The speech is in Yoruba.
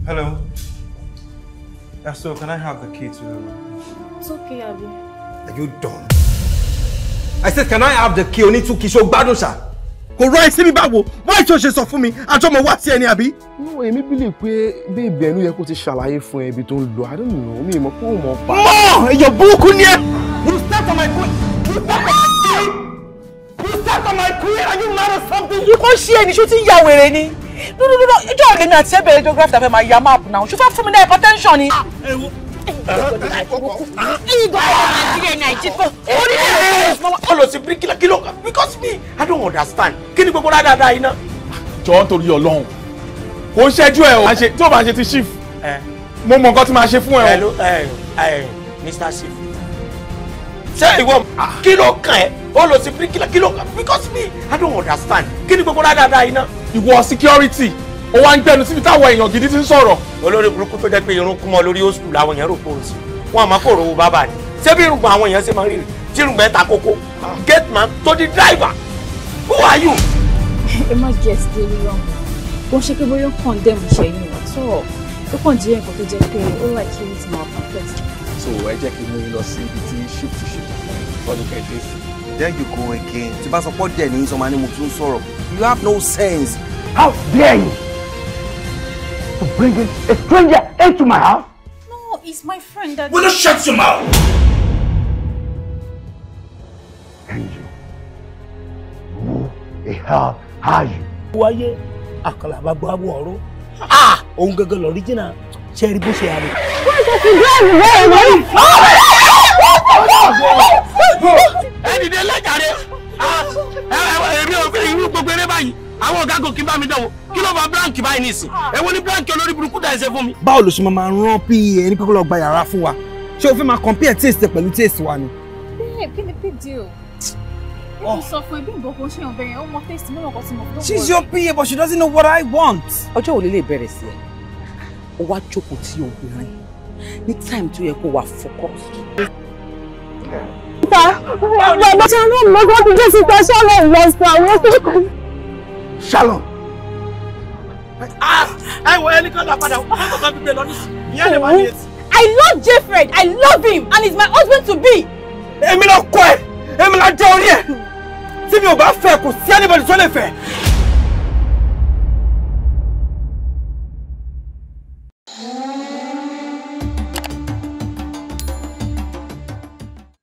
Hello. Yeah, so can I have the key to the room? It's okay, Abby. Are you dumb? I said, can I have the key? Only two keys. So gbádùn ṣá. Kò rán ẹ sí mi báwo? Why tó ṣe sọ fún mi? Àjọmọ̀ wá sí ẹni àbí? No, èmi believe pé baby ẹnu yẹ kó ti ṣàlàyé fún ẹ ibi tó ń lọ. I don't know. Mi mọ̀ pé ó mọ̀ pa. Mọ̀! Èèyàn burúkú ni ẹ! You step on my queen! You step on my queen! You step on my queen! Are you mad or something? You kàn ṣe ẹni ṣó ti ń ya wèrè ni. No, no, no, no. Ìjọ́ òde mi àti ẹ bẹ̀rẹ̀ geography tàbí máa ya map náà. Ṣó fẹ́ fún mi ní hypertension ni? Because me, I don't understand. Kí ni gbogbo dáadáa iná? Jọ̀ọ́ nítorí Ọlọ́run. Kò ń ṣẹ́jú ẹ o. Tí o bá ṣe ti chief. Mo mọ nǹkan tí màá ṣe fún ẹ o. Hello, Mr. Chief. Ṣé ìwọ kí ló kàn ẹ́? Ó lọ sí bíríkìlà kí ló kàn? Because me, I don't understand. Kí ni gbogbo dáadáa iná? Ìwọ security. Ó wá ń gbẹnu síbi táwọn èèyàn gidi ti ń sọ̀rọ̀. Olórí burúkú tó jẹ́ pé irun kú mọ́ lórí old school làwọn èèyàn rò pé òun sí. Wọ́n àmọ́ kò rówó bábà ni. Ṣé bí irùngbọ̀n àwọn èèyàn ṣe máa ń rí rè? Tí irùngbọ̀n ẹ̀ ta kókó. Gate man to the driver. Who are you? Ẹ má get Délé wrong. Bó ṣe pé bóyá ó condemn iṣẹ́ yín wá sọ̀rọ̀. Ó kàn jẹ́ nǹkan tó jẹ́ pé ó like kí ní ti máa perfect. So ẹ jẹ́ kí n mú yín lọ sí ibi tí shift ṣe lọ́dún kẹ́ẹ̀dé sí. There you go again. Tí bá sọ pé dẹ̀ ní sọ ma ní mo tún sọ̀rọ̀. You have no sense. How dare you to bring in a stranger into my house? No, he's my friend. Daddy. Will you shut your mouth? Angel, who the hell are you? Wáyé àkàlà bá gbọ́ àbọ̀ ọ̀rọ̀. Ah! Òun gangan lọ original. Ṣé rí bó ṣe àrè? Ẹ dìde lẹ́jàre. Èmi ò fi irú gbogbo eré báyìí. Àwọn ọ̀gá kò kí n bá mi dánwò. Kí ló fa blank báyìí nísìn? Èwo ni blank olórí burúkú dà ẹsẹ̀ fún mi? Báwo ló ṣe máa rán PA ní pé kó lọ gba yàrá fún wa? Ṣé o fẹ́ máa compare taste pẹ̀lú taste wa ni? Babe, kí ni big deal? Mo sọ fún ẹ bí nǹkan kan ṣe hàn bẹ́ẹ̀, ó mọ taste mi lọ́kọ̀ tí mo fẹ́. She's your PA but she doesn't know what I want. Ọjọ́ wo lè lè bẹ̀rẹ̀ sí ẹ? Ó wá jókòó tí obìnrin ní time tó yẹ kó wà focused. Bàbá Shalom lọ́gbọ́n ti jẹ́ síta Shalom lọ sí àwọn tó kù. Shalom. Ẹ wo ẹni kan dà padà, wọ́n kàn fi gbé lọ nísìnyí. Ìyẹn lè má ní etí. I love Jeffrey. I love him and he's my husband to be. Èmi lọ kọ ẹ, èmi lọ jẹ orí ẹ. Tí mi ò bá fẹ́ kò sí anybody tó lè fẹ́.